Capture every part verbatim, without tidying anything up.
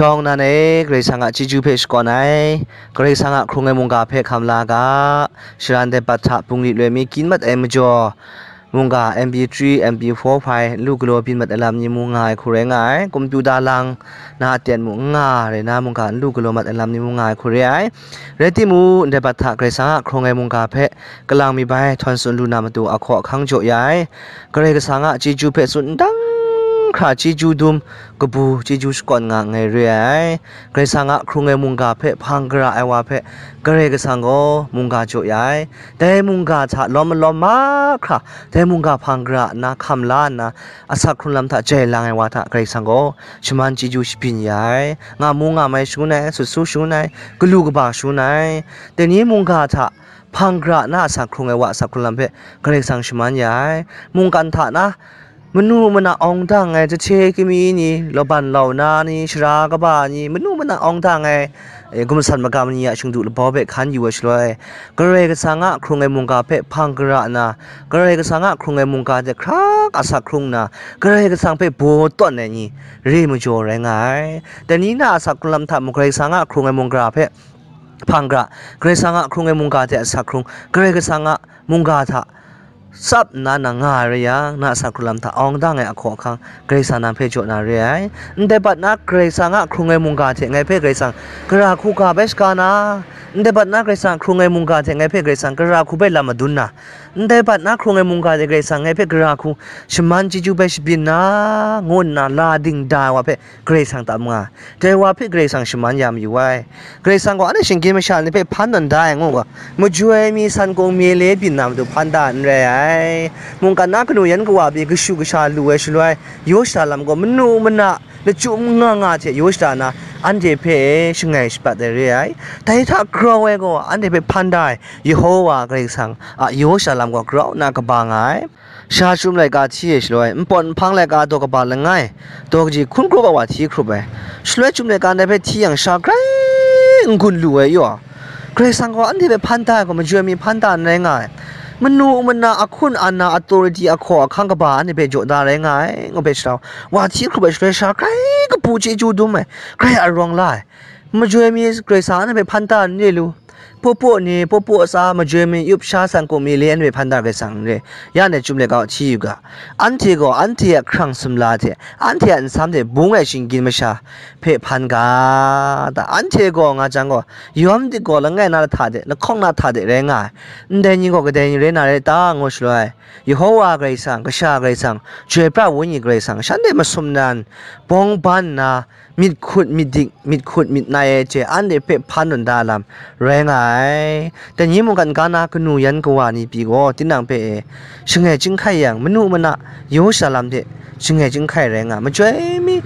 Shawng nnan e, Karai Kasang a chyeju hpe shakawn ai, Karai Kasang a hkrung ai mungga hpe hkam la ga, shara ndai bat hta bungli loi mi kyin mat ai majaw, mungga M P three, M P four hpai, n lu galaw byin mat ai lam ni mung nga ai hku rai nga ai, kompyuta lang na aten mung n nga rai na, mungga n lu galaw mat ai lam ni mung nga ai hku re ai. Rai timung, ndai bat hta Karai Kasang a hkrung ai mungga hpe kalang mi bai htawn tsun lu na matu ahkaw ahkang jaw ya ai. Karai Kasang a chyeju hpe tsun ndang hkra chyeju dum, kabu chyeju shakawn nga nngai re ai. Karai Kasang a hkrung ai mungga hpe hpang gara ai wa hpe Karai Kasang gaw mungga jaw ya ai. Dai mungga hta lawm malawm mahkra, dai mungga hpang gara nna hkam la nna, asak hkrung lam hta jai lang ai wa hta Karai Kasang gaw shaman chyeju shabyin ya ai. Nga mu nga mai shangun ai, sut su shangun ai, galu kaba shangun ai. Dai ni mungga hta hpang gara na asak hkrung ai wa asak hkrung lam hpe Karai Kasang shaman ya ai. Mungkan hta na manu mana awng dang ai jahte kami ni, laban launa ni, shara kaba ni, manu mana awng dang ai, e, gumsat magam ni a shingdu labau hpe hkan yu ai shaloi, Karai Kasang a hkrung ai mungga hpe hpang gara nna, Karai Kasang a hkrung ai mungga hte hkrak asak hkrung nna, Karai Kasang hpe baw tawn ai ni re majaw rai nga ai. Dai ni na asak hkrung lam hta mung Karai Kasang a hkrung ai mungga hpe hpang gara, Karai Kasang a hkrung ai mungga hte asak hkrung, Karai Kasang a mungga hta tsap nna nang nga ai rai yang, na asak hkrung lam hta awng dang ai ahkaw ahkang Karai Kasang nang hpe jaw na re ai. Ndai bat na Karai Kasang a hkrung ai mungga hte ngai hpe Karai Kasang gara hku ga bai shaga na, ndai bat na Karai Kasang a hkrung ai mungga hte ngai hpe Karai Kasang gara hku bai lam madun na, ndai bat na hkrung ai mungga hte Karai Kasang ngai hpe gara hku shaman chyeju bai shabyin na, ngu nna la ding da ai wa hpe Karai Kasang tam nga ai. Dai wa hpe Karai Kasang shaman ya mayu ai. Karai Kasang gaw anhte shinggyim masha ni hpe hpan tawn da ai ngu ga, majoi mi san kung mi le byin na matu hpan da n rai ai. Mungkan na kanu yan kawa pyi kashu kasha lu ai shaloi, yaw shada lam gaw manu mana lachyum nga nga hte yaw shada na, anhte hpe shangai shapat ai re ai. Dai hta grau ai gaw anhte hpe hpan da ai, Yehowa Karai Kasang a yaw shada lam gaw grau nna kaba nga ai. Sha chyum laika hti ai shaloi, npawt nhpang laika daw kaba langai, daw kaji hkun krup ai wa hti hkrup ai. Shaloi chyum laika ndai hpe hti yang sha grai n-gun lu ai yaw, Karai Kasang gaw anhte hpe hpan da ai gaw, majoi mi hpan da n rai nga ai. Manu mana ahkun ana authority ahkaw ahkang kaba anhte hpe jaw da rai nga ai, ngu hpe shaloi, wa hti hkrup ai shaloi, sha grai kabu chyeju dum ai, grai arawng la ai. Majoi mi Karai Kasang anhte hpe hpan da n re lu. Pawpaw ni, pawpaw tsa, majoi mi yup sha san kung mi le anhte hpe hpan da Karai Kasang n re. Ya ndai chyum laika hti yu ga. Anhte gaw anhte a hkrang sumla hte, anhte a nsam hte bung ai shinggyim masha hpe hpan ga, ta, anhte gaw nga jang gaw, yawm dik gaw langai na hta de, lahkawng na hta de rai nga ai. Ndai ni gaw kadai ni rai na rai ta, ngu shaloi, Yehowa Karai Kasang, Kasha Karai Kasang, Chyoi Pra Wenyi Karai Kasang, shanhte masum nan, bawng ban nna, myit hkut myit dik, myit hkut myit nai ai hte anhte hpe hpan tawn da lam rai nga ai. Dai ni mungkan ga na kanu yan kawa ni pyi gaw, tinang hpe e, shangai chyinghkai yang, manu mana yaw shada lam hte shangai chyinghkai rai nga ai. Majoi mi,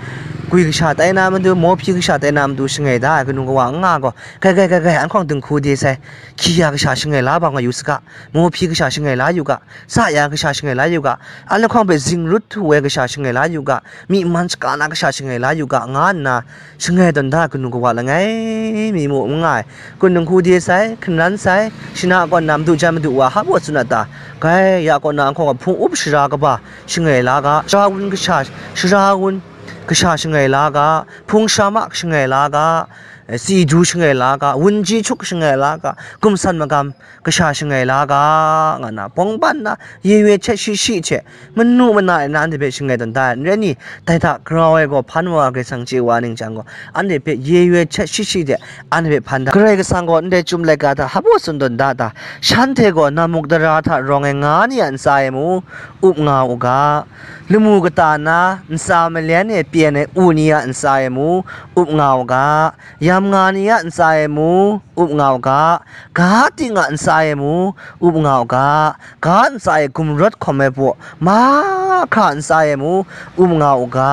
gwi kasha tai na matu, mawhpyi kasha tai na matu shangai da ai kanu kawa n nga gaw, grai grai grai grai, an hkawng dinghku de sai, hkyi ya kasha shangai la bang wa yu saga, mawhpyi kasha shangai la yu ga, sa ya kasha shangai la yu ga, an lahkawng hpe zingrut htu ai kasha shangai la yu ga, myi man shaga na kasha shangai la yu ga, nga nna shangai tawn da ai kanu kawa langai mi mu n nga ai. Kun dinghku de sai, hkungran sai, shana kaw na madu jan madu wa hpa baw tsun a ta? Grai, ya kaw na nhkawng hpung up shara kaba shangai la ga, shara wun kasha, shara wun kasha shangai la ga, hpung shama shangai la ga, tsi du shangai la ga, wunji htuk shangai la ga, gumsan magam kasha shangai la ga, nga na, bawng ban na, ye we hte shi shi hte, manu mana e na anhte hpe shangai tawn da ai, n rai ni? Dai hta grau ai gaw, hpan wa ai Karai Kasang chye wa ai ning chyang gaw, anhte hpe ye we hte shi shi hte anhte hpe hpan da. Karai Kasang gaw ndai chyum laika hta hpa baw tsun tawn da ta? Shanhte gaw Nammukdara hta rawng ai nga ni a ntsa e mu up nga u ga, lamu kata na ntsa malen e pyen ai u ni a ntsa e mu up nga u ga, yam nga ni a ntsa e mu up nga u ga, ga ting a ntsa e mu up nga u ga, ga ntsa e gumrawt hkawm ai baw mahkra ntsa e mu up nga u ga,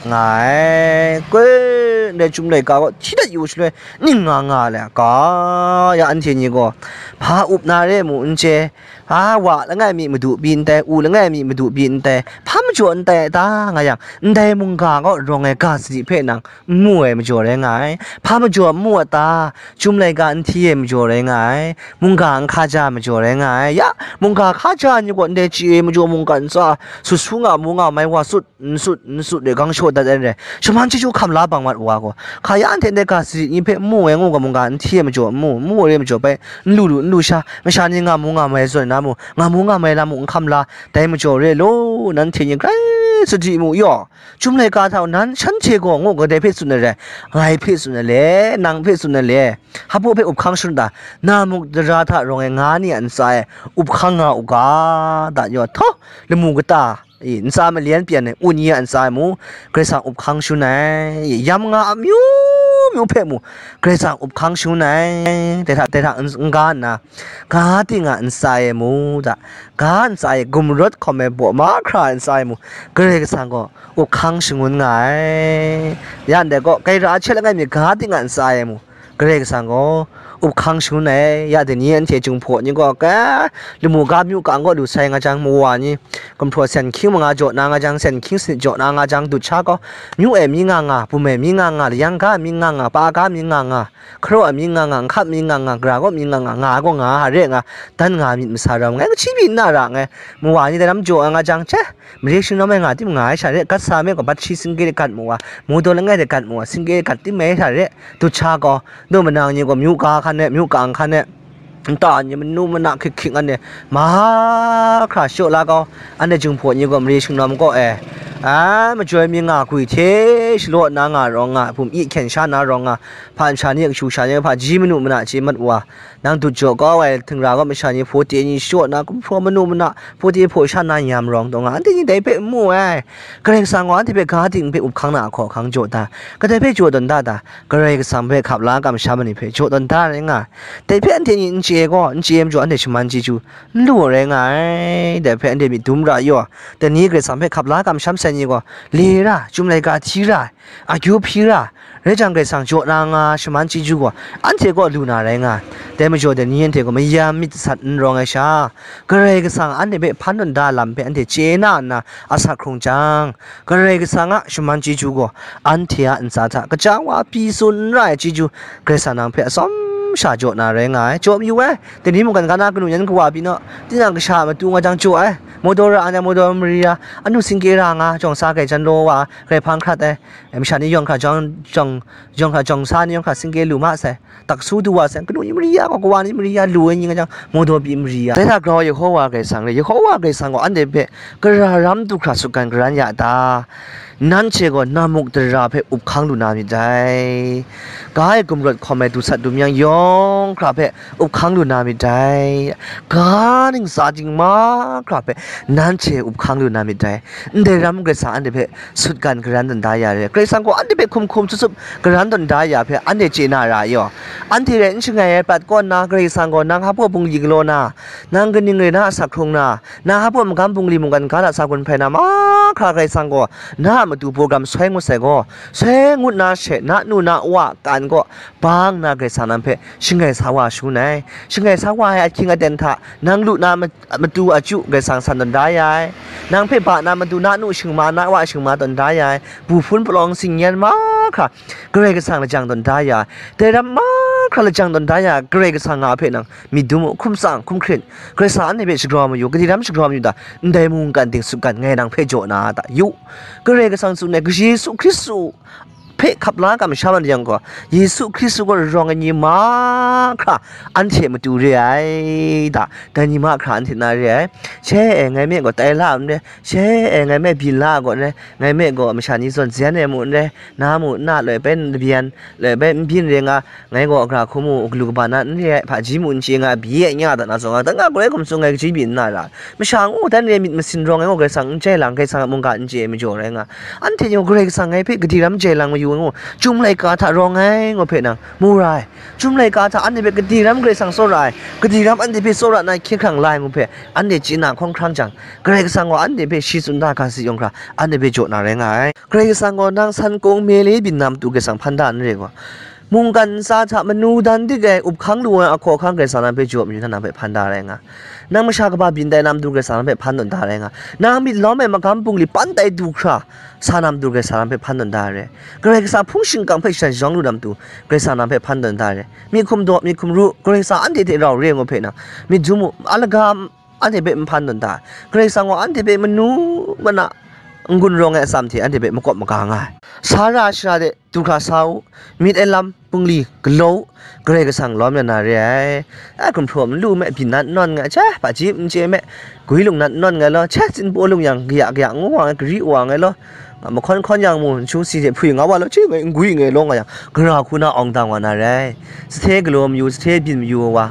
nga ai. Koi ndai chyum laika gaw hti dat yu shaloi, ning nga nga le, ga ya anhte ni gaw hpa up na re mu n chye, ta wa langai mi madu pyi n tai, u langai mi madu pyi n tai, hpa majaw n tai ta nga yang, ndai mungga kaw rawng ai ga sadi hpe nang n mu ai majaw rai nga ai. Hpa majaw n mu a ta? Chyum laika n hti ai majaw rai nga ai, mungga n hkaja ai majaw rai nga ai. Ya, mungga hkaja ai ni gaw ndai chye ai majaw mungga ntsa sut su nga mu nga mai wa sut, n sut, n sut de gang shaw dat ai re. Shaman chyeju hkam la bang mat wa gaw, hka ya anhte ndai ga sadi ni hpe n mu ai ngu ga mungga n hti ai majaw n mu, n mu ai re majaw bai, n lu lu, n lu sha, masha ni nga mu nga mai zawn na mu, nga mu nga mai lam mung n hkam la, dai majaw re law, nanhte ni grai sadi mu yaw. Chyum laika hta nan shanhte gaw ngu kadai hpe tsun ai re? Ngai hpe tsun ai le, nang hpe tsun ai le? Hpa baw hpe up hkang shangun ta? Na muk dara hta rawng ai nga ni a ntsa e up hkang nga u ga, da yaw, htaw, lamu kata, i, ntsa malyan pyan ai un ni a ntsa e mu, Karai Kasang up hkang shangun ai, i, yam nga amyu myu hpe mu, Karai Kasang up hkang shangun ai, dai hta, dai hta n-, n-, n-, ga nna, ga ting a ntsa e mu da, ga ntsa e gumrawt hkawm ai baw mahkra a ntsa e mu, Karai Kasang gaw up hkang shangun nga ai. Ya ndai gaw, gaira a hte langai mi ga ting a ntsa e mu, Karai Kasang gaw up hkang shangun ai. Ya dai ni anhte Jinghpaw ni gaw, ka, lamu ga myu kang gaw lu sai nga jang, mawa ni gumhpraw sen hkying manga jaw na nga jang, sen hkying sanit jaw na nga jang, dut sha gaw, myu e mi nga nga, bum e mi nga nga, layang ga mi nga nga, pa ga mi nga nga, hkaraw a mi nga nga, nhkap mi nga nga, gara gaw mi nga nga, nga gaw nga, hare nga, dan nga myit masa ram nngai, kachi pyi n na ra nngai. Mawa ni dai lam jaw ai nga jang, che, mare shingnawn ai nga tim nga ai sha re, gat sa me gaw bat shi singke de gat mu wa, modaw langai de gat mu wa, singke de gat tim ai sha re, dut sha gaw, daw manang ni gaw myu ka hkan e, myu ka hkan e, nta ni manu mana hkyik hkyik ngan e, mahkra shaw la gaw, anhte Jinghpaw ni gaw mare shingnawn kaw e, a, majoi mi nga gwi hte shalaw na nga rawng nga, bum i hkyen sha na rawng nga, hpa nsha ni, kashu sha ni, hpa ji manu mana chye mat wa, nang dut jaw kau ai htingra gaw masha ni hpaw te ni shaw na, gumhpraw manu mana hpaw te hpaw sha na nyam rawng taw nga, anhte ni dai hpe n mu ai. Karai Kasang gaw anhte hpe ga ting hpe up hkang na ahkaw ahkang jaw ta? Kadai hpe jaw tawn da ta? Karai Kasang hpe hkap la kamsham ai ni hpe jaw tawn da rai nga ai. Dai hpe anhte ni n chye gaw, n chye ai majaw anhte shaman chyeju n lu ai rai nga ai. Dai hpe anhte myit dum ra yaw, dai ni Karai Kasang hpe hkap la kamsham sai ni gaw, le ra, chyum laika hti ra, akyu hpyi ra, rai jang Karai Kasang jaw na nga shaman chyeju gaw, anhte kaw lu na rai nga ai. Dai majaw dai ni anhte gaw mayam myit sat n rawng ai sha, Karai Kasang anhte hpe hpan tawn da lam hpe anhte chye na nna asak hkrung jang, Karai Kasang a shaman chyeju gaw anhte a ntsa hta kaja wa pyi tsun n ra ai chyeju Karai Kasang nang hpe atsawm sha jaw na rai nga ai. Jaw mayu ai, dai ni mungkan ga na kanu yan kawa pyi naw, tinang kasha a matu nga jang jaw ai, modaw ra ai, modaw mari ya, anu singke ra nga, jawng sa kai jan law wa, grai hpang hkrat ai, masha ni yawng hkra jawng, jawng, yawng hkra jawng sa ni yawng hkra singke lu ma sai. Taksu du wa sai, kanu ni mari ya gaw, kawa ni mari ya, lu ai ni nga jang, modaw pyi mari ya. Dai hta grau Yehowa Karai Kasang re, Yehowa Karai Kasang gaw anhte hpe gara ram du hkra sutgan garan ya ta? Nanhte gaw namuk dara hpe up hkang lu na myit dai. Ga e gumrawt hkawm ai dusat dumyang yawng hkra hpe up hkang lu na myit dai. Ga ntsa ting mahkra hpe nanhte up hkang lu na myit dai. Ndai ram Karai Kasang anhte hpe sutgan garan tawn da ya re. Karai Kasang gaw anhte hpe hkum hkum tsup tsup garan tawn da ya hpe anhte chye na ra yaw. Anhte rai n shangai ai prat kaw nna, Karai Kasang gaw nang hpa bungli galaw na, nang kaning rai na asak hkrung na, nang hpa magam bungli mungkan ga hta sa gun hpai na mahkra Karai Kasang gaw na a matu program soi ngut sai gaw, soi ngut na she, na nu na wa kan gaw bang nna Karai Kasang nang hpe shangai sa wa shangun ai. Shangai sa wa ai ahkying aten hta nang lu na ma-, matu achyu Karai Kasang san tawn da ya ai. Nang hpe ba na matu na nu shingma, na wa shingma tawn da ya ai. Bu hpun palawng singyan mahkra Karai Kasang lajang tawn da ya ai. Dai ram mahkra lajang tawn da ya ai Karai Kasang nga hpe nang myit dum u, hkum tsang, hkum hkrit. Karai Kasang anhte hpe shagrau mayu, kadi ram shagrau mayu ta? Ndai mungkan ting sutgan ngai nang hpe jaw na ta yu. Karai Kasang tsun ai, Yesu Hkristu hpe hkap la kamsham ai yang gaw, Yesu Hkristu gaw rawng ai ni mahkra anhte matu re ai ta? Dai ni mahkra anhte na re ai. She e, ngai me gaw tai la n re, she e, ngai me byin la gaw n re, ngai me gaw masha ni zawn zen ai mu n re, na mu, na loi bai n byin, loi bai n byin re nga, ngai gaw gara hku mu, galu kaba na n re ai, hpaji mu n chye nga, byi ai nya da na zawn nga, da nga gaw rai hkum tsun ngai kaji byin n na ra. Masha ngu dan re myit masin rawng ai ngu, Karai Kasang n jai lang, Karai Kasang a mungga n chye ai majaw rai nga. Anhte ni gaw Karai Kasang ngai hpe kadi ram jai lang mayu ai ngu, Chyum laika hta rawng ai ngu hpe nang mu ra ai. Chyum laika hta anhte hpe kadi ram Karai Kasang tsawra ai, kadi ram anhte hpe tsawra na hkye hkrang la ai ngu hpe anhte chye na hkawng hkrang jang, Karai Kasang gaw anhte hpe shi tsun da ga si yawng hkra anhte hpe jaw na rai nga ai. Karai Kasang gaw nang san kung me le byin na matu Karai Kasang hpan da n re gaw, Mungkan ntsa hta manu dan dik ai up hkang lu ai ahkaw ahkang Karai Kasang nang hpe jaw mayu na nang hpe hpan da rai nga. Nang masha kaba byin tai na matu Karai Kasang nang hpe hpan tawn da rai nga. Nang myit lawm ai magam bungli pan tai du hkra sa na matu Karai Kasang nang hpe hpan tawn da rai. Karai Kasang hpung shingkang hpe shadan shadawng lu na matu Karai Kasang nang hpe hpan tawn da rai. Myit hkum daw, myit hkum ru, Karai Kasang anhte hte rau re ngu hpe nang, myit dum u, alaga anhte hpe n hpan tawn da ai. Karai Kasang gaw anhte hpe manu mana n-gun rawng ai atsam hte anhte hpe makawp maga nga ai. Sara shara de du hkra sa u, myit ai lam bungli galaw u, Karai Kasang lawm na na re ai. Ai gumhpraw n lu me, byin na n nawn nga ai, hpa ji n chye me, gwi lung na n nawn nga ai law, hte tsin paw lung yang, kaya kaya ngu wa ai, gari wa ai law, mahkawn hkawn yang mu, nsu si hte hpwi nga wa law, chye ngai n gwi ngai law nga yang, gara hku na awng dang wa na rai. Sahthe galaw mayu, sahthe byin mayu wa,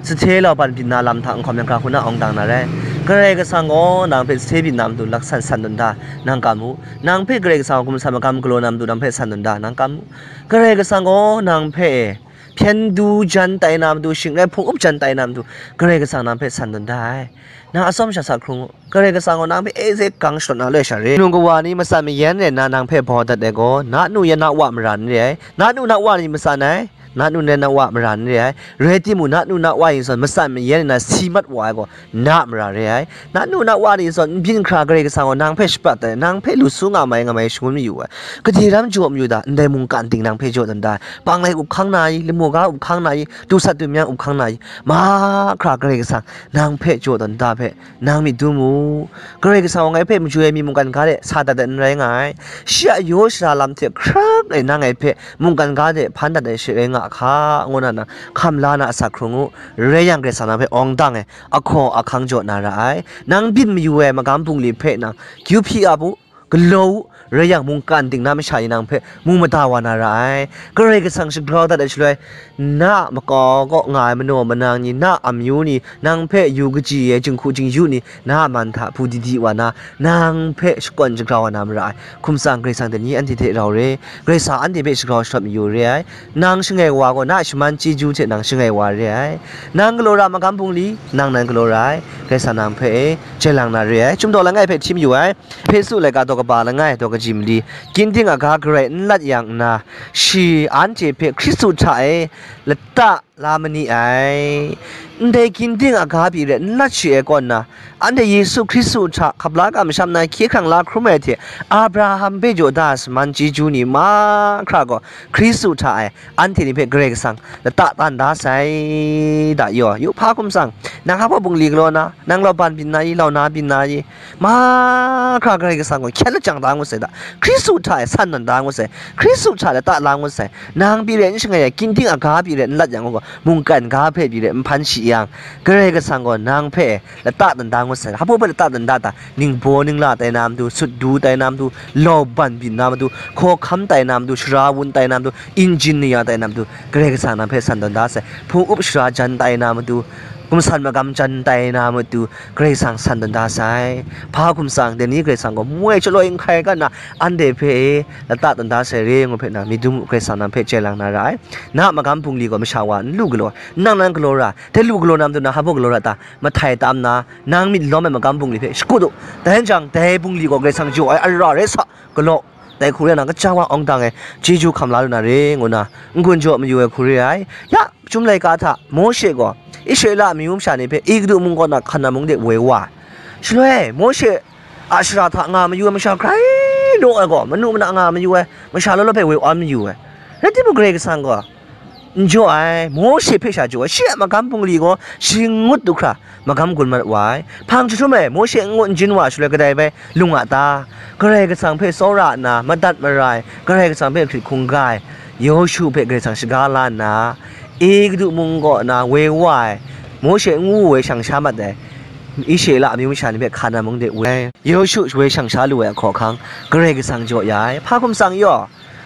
sahthe lauban byin na lam hta n hkawm yang, gara hku na awng dang na rai. Karai Kasang gaw nang hpe sahthe byin na matu laksan san tawn da, nang kam u. Nang hpe Karai Kasang gaw gumhpraw magam galaw na matu nang hpe san tawn da, nang kam u. Karai Kasang gaw nang hpe hpyen du jan tai na matu, shingrai hpung up jan tai na matu, Karai Kasang nang hpe san tawn da ai. Nang atsawm sha sa hkrung u. Karai Kasang gaw nang hpe e ze gang shadawn na loi sha re. Nung kawa ni matsan mayan rai nna nang hpe bau dat ai gaw, na nu yan na wa mara n re ai. Na nu na wa ni matsan ai, na nu yan na wa mara n re ai. Rai timung, na nu na wa yin zawn matsan mayan rai nna si mat wa ai gaw, na mara re ai. Na nu na wa ni zawn n byin hkra Karai Kasang gaw nang hpe shaprat ai, nang hpe lu su nga mai nga mai shangun mayu ai. Gade ram jaw mayu da, ndai mungkan ting nang hpe jaw tawn da ai. Panglai up hkang na i, lamu ga up hkang na i, dusat dumyang up hkang na i, mahkra Karai Kasang nang hpe jaw tawn da hpe, nang myit dum u. Karai Kasang gaw ngai hpe maju ai mi mungkan ga de sa dat ai n rai nga ai. Shi a yaw shara lam hte hkrak e nang ngai hpe mungkan ga de hpan dat ai she rai nga hka, ngu na nang hkam la na asak hkrung u. Rai yang, Karai Kasang nang hpe awng dang ai ahkaw ahkang jaw na ra ai. Nang byin mayu ai magam bungli hpe nang kyu hpyi ap u, galaw u, rai yang, mungkan ting na masha ni nang hpe mu mada wa na ra ai. Karai Kasang shagrau dat ai shaloi, na a makau kaw nga ai manaw manang ni, na a amyu ni, nang hpe yu kaji ai jinghku jingyu ni, na a man hta hpu di di wa na, nang hpe shakawn shagrau wa na mara ai. Hkum tsang, Karai Kasang dai ni anhte hte rau re, Karai Kasang anhte hpe shagrau sharawt mayu re ai. Nang shangai wa gaw, na a shaman chyeju hte nang shangai wa re ai. Nang galaw ra magam bungli, nang nan galaw ra ai. Karai Kasang nang hpe e, jai lang na re ai. Chyum daw langai hpe hti mayu ai. Hpesu laika daw kaba langai daw kaji mali, ginding aga garai n lat yang nna, shi anhte hpe Hkristu hta e lata la ma ni ai. Ndai ginding aga pyi rai n lat shi ai kaw nna, anhte Yesu Hkristu hta hkap la kamsham na hkye hkrang la hkrum ai hte, Abraham hpe jaw da ai shaman chyeju ni mahkra gaw Hkristu hta e anhte ni hpe Karai Kasang lata tan da sai da yaw. Yu hpa hkum tsang, nang hpa bungli galaw na, nang lauban byin na i, launa byin na i, mahkra Karai Kasang gaw hkyen lajang da ngut sai da, Hkristu hta e san tawn da ngut sai, Hkristu hta lata la ngut sai, nang pyi rai n shangai ai, ginding aga pyi rai n lat yang gaw, mungkan ga hpe pyi rai n hpan shi yang, Karai Kasang gaw nang hpe lata tawn da ngut sai, hpa hpe lata tawn da ta, ningbaw ningla tai na matu, sut du tai na matu, lauban byin na matu, hkawhkam tai na matu, sara wun tai na matu, engineer tai na matu, Karai Kasang nang hpe san tawn da sai, hpung up shara jan tai na matu, gumsan magam jan tai na matu, Karai Kasang san tawn da sai. Hpa hkum tsang, dai ni Karai Kasang gaw moi chalaw n hkai ga nna, anhte hpe lata tawn da sai re ngu hpe nang myit dum u, Karai Kasang nang hpe chye lang na ra ai. Na a magam bungli gaw masha wa n lu galaw, nang nan galaw ra, dai lu galaw na matu nang hpa baw galaw ra ta? Mahtai tam nna, nang myit lawm ai magam bungli hpe shakut u. Dai rai jang, dai bungli gaw Karai Kasang jaw ai ara rai sa, galaw, dai hku rai nna, kaja wa awng dang ai chyeju hkam la lu na re, ngu nna n-gun jaw mayu ai hku re ai. Ya, Chyum laika hta Mawshe gaw Israela amyu masha ni hpe Egutu mung kaw na Hkana mung de woi wa ai. Shaloi, Mawshe a shara hta nga mayu ai masha grai law ai gaw, manu mana nga mayu ai masha law law hpe woi wa mayu ai. Rai timung, Karai Kasang gaw n jaw ai, Mawshe hpe sha jaw ai, shi a magam bungli gaw shi ngut du hkra magam gun mat wa ai. Hpang jahtum e, Mawshe n-ngut n-jin wa shaloi kadai bai lung a ta? Karai Kasang hpe tsawra nna madat mara ai, Karai Kasang hpe hkrit hkungga ai Yawshu hpe Karai Kasang shaga la nna, Egutu mung kaw na woi wa ai, Mawshe ngu woi shang sha mat ai, Israela amyu masha ni hpe Hkana mung de woi ai. Yawshu woi shang sha lu ai ahkaw ahkang, Karai Kasang jaw ya ai. Hpa hkum tsang yaw,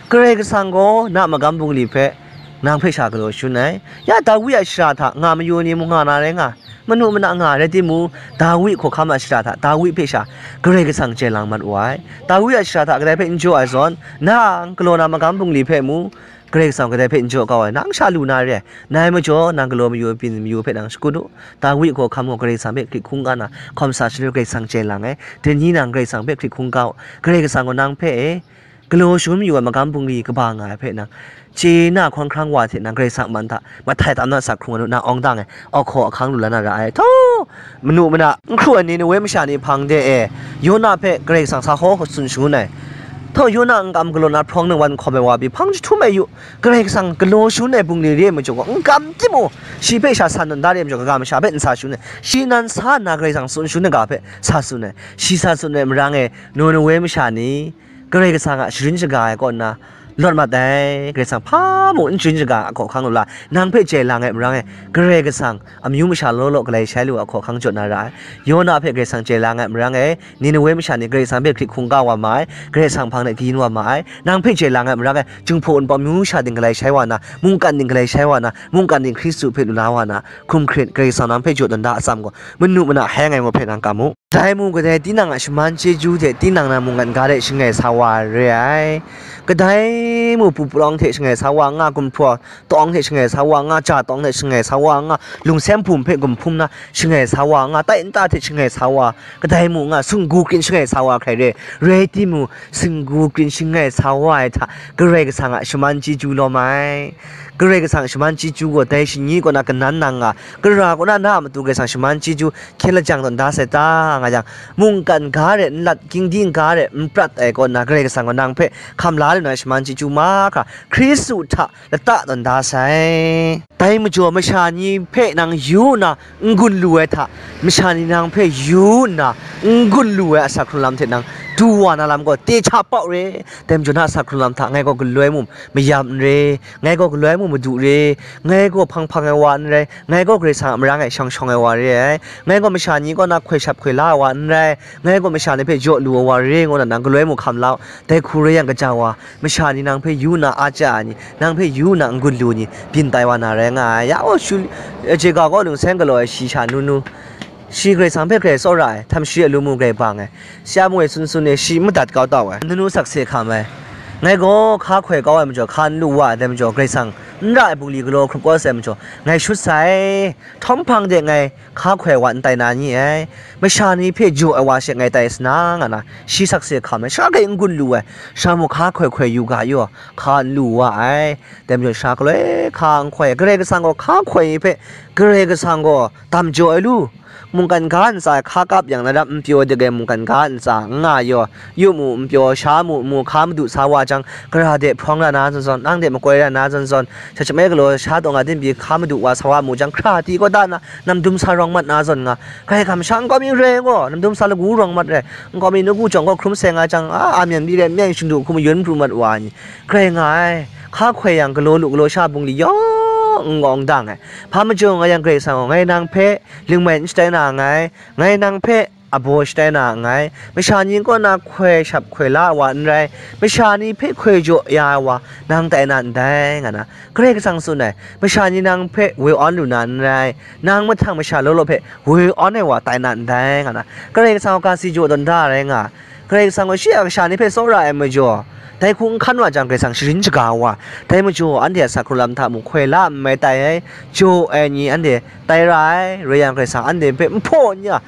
Karai Kasang gaw na a magam bungli hpe nang hpe sha galaw shun ai. Ya, Dawi a shara hta nga mayu ni mung nga na rai nga, manu mana nga rai timung, Dawi hkawhkam a shara hta Dawi hpe sha Karai Kasang chye lang mat wa ai. Dawi a shara hta kadai hpe n jaw ai zawn, nang galaw na magam bungli hpe mung, Karai Kasang kadai hpe n jaw kau ai, nang sha lu na re ai. Nai majaw, nang galaw mayu ai byin mayu hpe nang shakut u. Dawi hkawhkam gaw Karai Kasang hpe hkrit hkungga na, hkawm sa shaloi Karai Kasang chye lang ai. Dai ni nang Karai Kasang hpe hkrit hkungga u. Karai Kasang gaw nang hpe e galaw shangun mayu ai magam bungli kaba nga ai hpe nang, chye na hkawng hkrang wa hte nang Karai Kasang a man hta mahtai tam na asak hkrung ai nu, nang awng dang e, ahkaw ahkang lu la na ra ai. Htaw, manu mana n hkru ai Ninewe masha ni hpang de e, Yona hpe Karai Kasang sa hkaw tsun shangun ai. Htaw, Yona n kam galaw na hprawng ningwan hkawm ai wa pyi hpang jahtum ai yu, Karai Kasang galaw shangun ai bungli re ai majaw gaw, n kam timung, shi hpe sha san tawn da re ai majaw, kaga masha hpe n sa shangun ai. Shi nan sa nna Karai Kasang tsun shangun ai ga hpe sa tsun ai. Shi sa tsun ai marang e, Ninewe masha ni Karai Kasang a sharin shaga ai kaw nna lawt mat ai. Karai Kasang hpa mung n sharin shaga ai ahkaw ahkang lu la, nang hpe chye lang ai marang e, Karai Kasang amyu masha law law galai shai lu ai ahkaw ahkang jaw na ra ai. Yona hpe Karai Kasang chye lang ai marang e, Ninewe masha ni Karai Kasang hpe hkrit hkungga wa ma ai, Karai Kasang hpang de kayin wa ma ai. Nang hpe chye lang ai marang e, Jinghpaw Wunpawng amyu masha ting galai shai wa na, mungkan ting galai shai wa na, mungkan ting Hkristu hpe lu la wa na, hkum hkrit Karai Kasang nang hpe jaw tawn da atsam gaw, manu mana hai ngai ngu hpe nang kam u. Dai mung kadai tinang a shaman chyeju hte tinang na mungkan ga de shangai sa wa ai re ai. Kadai mung pu palawng hte shangai sa wa nga, gumhpraw tawng hte shangai sa wa nga, ja tawng hte shangai sa wa nga, lungsem hpum hpe gumhpum na shangai sa wa nga, tai nta hte shangai sa wa, kadai mung nga singgu krin shangai sa wa hkrai re. Rai timung, singgu krin shangai sa wa ai hta Karai Kasang a shaman chyeju lawm ai. Karai Kasang a shaman chyeju gaw dai shani kaw na kanan nang nga, kara kaw na na a matu Karai Kasang shaman chyeju hkyen lajang tawn da sai ta, nga yang, mungkan ga re n lat, gingding ga re n prat ai kaw na, Karai Kasang gaw nang hpe hkam la lu na shaman chyeju mahkra, Hkristu hta lata tawn da sai. Dai majaw, masha ni hpe nang yu nna n-gun lu ai hta, masha ni nang hpe yu nna n-gun lu ai asak hkrung lam hte nang du wa na lam gaw, te hta pau re. Dai majaw, na asak hkrung lam hta ngai gaw galoi mu mayam n re, ngai gaw galoi mu madu re, ngai gaw hpang hpang ai wa n rai, ngai gaw Karai Kasang a marang e shang shawng ai wa re ai, ngai gaw masha ni kaw na hkoi shap hkoi la ai wa n rai, ngai gaw masha ni hpe jaw lu ai wa re, ngu na nang galoi mu hkam la u. Dai hku rai yang, gaja wa, masha ni nang hpe yu nna a chya ai ni, nang hpe yu nna n-gun lu ni, byin tai wa na rai nga ai. Ya gaw, shu, je ga gaw lungseng galaw ai shi sha nu nu, shi Karai Kasang hpe grai tsawra ai, htam shi a lu mu grai bang ai, sha mung e sun sun e shi madat kau tau ai, nanu sakse hkam ai. Ngai gaw hka hkoi kau ai majaw, hka n lu wa ai, dai majaw Karai Kasang n ra ai bungli galaw hkrup kau sai majaw, ngai shut sai, htawm hpang de ngai hka hkoi wa n tai na ni ai, masha ni hpe jaw ai wa she ngai tai sa na, nga na, shi sakse hkam ai, sha hkrai n-gun lu ai, sha mung hka hkoi hkoi yu ga yaw, hka n lu wa ai. Dai majaw sha galoi hka n hkoi ai, Karai Kasang gaw hka hkoi ai hpe, Karai Kasang gaw dam jaw ai lu, mungkan ga ntsa e hka kap yang, ladam n pyaw dik ai mungkan ga ntsa n nga yaw, yu mu, n pyaw, sha mu, mu, hka madu sa wa jang, gara de hprawng ra na zawn zawn, nang de makoi ra na zawn zawn, sha chyam ai galaw sha taw nga din pyi hka madu wa sa wa mu jang, hkra ti kaw da na, namdum sa rawng mat na zawn nga, hkrai hkam sha nkau mi re gaw, namdum sa lagu rawng mat re, nkau mi nawku jawng gaw hkrum seng nga jang, a, a myen byi re, myen shingdu hku mayun pru mat wa ai ni, grai nga ai. Hka hkoi yang, galaw lu galaw sha bungli yawng n-gawng dang ai. Hpa majaw nga yang, Karai Kasang gaw, ngai nang hpe lingmai n shatai na nngai, ngai nang hpe abaw shatai na nngai, masha ni kaw na hkoi shap hkoi la ai wa n rai, masha ni hpe hkoi jaw ya ai wa nang tai na ndai, nga na, Karai Kasang tsun ai. Masha ni nang hpe woi awn lu na n rai, nang mahtang masha law law hpe woi awn ai wa tai na ndai, nga na, Karai Kasang gaw ga si jaw tawn da ai rai nga. Karai Kasang gaw shi a kasha ni hpe tsawra ai majaw, dai hku n hkan wa jang, Karai Kasang sharin shaga wa, dai majaw anhte a sa hkrung lam hta mung hkoi la n mai tai ai, jaw ai ni anhte tai ra ai, rai yang, Karai Kasang anhte hpe n hpaw n ya,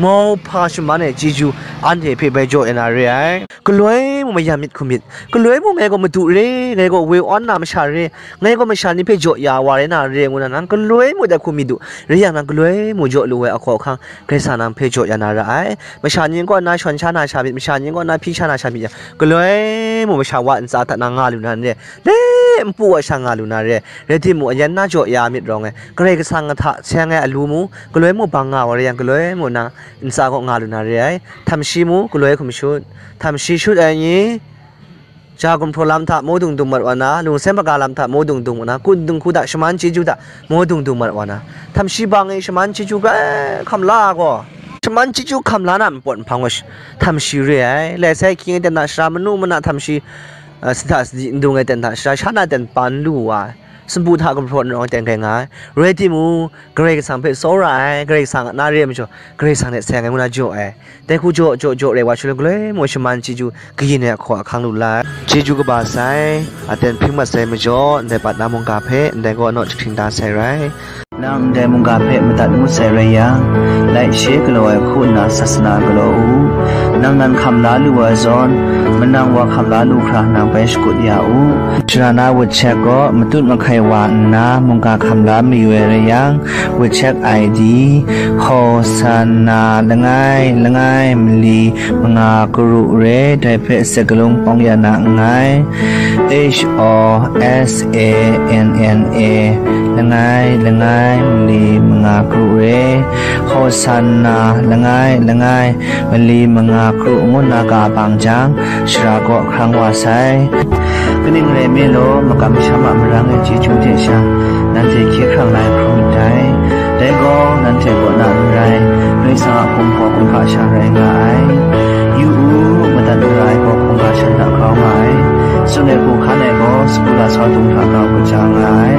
mauhpa shaman ai chyeju anhte hpe bai jaw ya na re ai. Galoi mung mayam myit hkum myit, galoi mung ngai gaw madu re, ngai gaw woi awn na masha re, ngai gaw masha ni hpe jaw ya wa rai na re, ngu na nang galoi mung dai hku myit du, rai yang, nang galoi mung jaw lu ai ahkaw ahkang, Karai Kasang nang hpe jaw ya na ra ai. Masha ni kaw na shawn sha na sha myit, masha ni kaw na hpyi sha na sha myit yang, galoi mung masha wa ntsa hta nang nga lu na n re, le npu wa sha nga lu na re, rai timung, ayan na jaw ya myit rawng ai, Karai Kasang hta seng ai alu mung, galoi mung bang nga wa rai yang, galoi mung na ntsa kaw nga lu na re ai. Htam shi mung galoi hkum shut, htam shi shut ai ni, ja gumhpraw lam hta maw dung dung mat wa na, lungsem hpaga lam hta maw dung dung mat na, kun dung hku hta shaman chyeju hta maw dung dung mat wa na, htam shi bang e shaman chyeju grai hkam la ai gaw, shaman chyeju hkam la na npawt nhpang gaw sh-, htam shi re ai. Lai sai hkying e ten hta shara, manu mana htam shi, a, sida sadi n dung e ten hta shara, sha na ten pa n lu wa ai, sumpu hta gumhpraw n rawng ai ten grai nga ai. Rai timung, Karai Kasang hpe tsawra ai, Karai Kasang a na re ai majaw, Karai Kasang hte seng ai ngu na jaw ai. Dai hku jaw jaw jaw rai wa shaloi, galoi mung shaman chyeju kayin ai ahkaw ahkang lu la ai. Chyeju kaba sai, aten hpring mat sai majaw, ndai pat na mungga hpe ndai gaw naw jahkring da sai rai. Nang ndai mungga hpe madat ngut sai rai yang, laishe galaw ai hku nna sasana galaw u. Nang nan hkam la lu ai zawn, manang wa hkam la lu hkra nang bai shakut ya u. Sara na wut shek gaw matut mahkai wa nna mungga hkam la mayu ai rai yang, wut shek I D, Hosanna langai langai mali manga karu re, dai hpe sakalung pawng ya na nngai. H O S A N N A, langai langai mali manga karu re, Hosanna langai langai mali manga karu ngu nna ka bang jang, sara kaw hkrang wa sai. Kaning rai nme law, makam masham a marang ai chyeju hte sha, nanhte hkye hkrang la ai hkrum myit dai. Dai gaw, nanhte kaw na n rai, Karai Kasang a hkum gaw hkum hkra sha rai nga ai. Yu u, madat mara ai gaw hkum hkra sha hta grau nga ai. Tsun ai hku hkan ai gaw, sagu lasau dung hta grau kaja nga ai.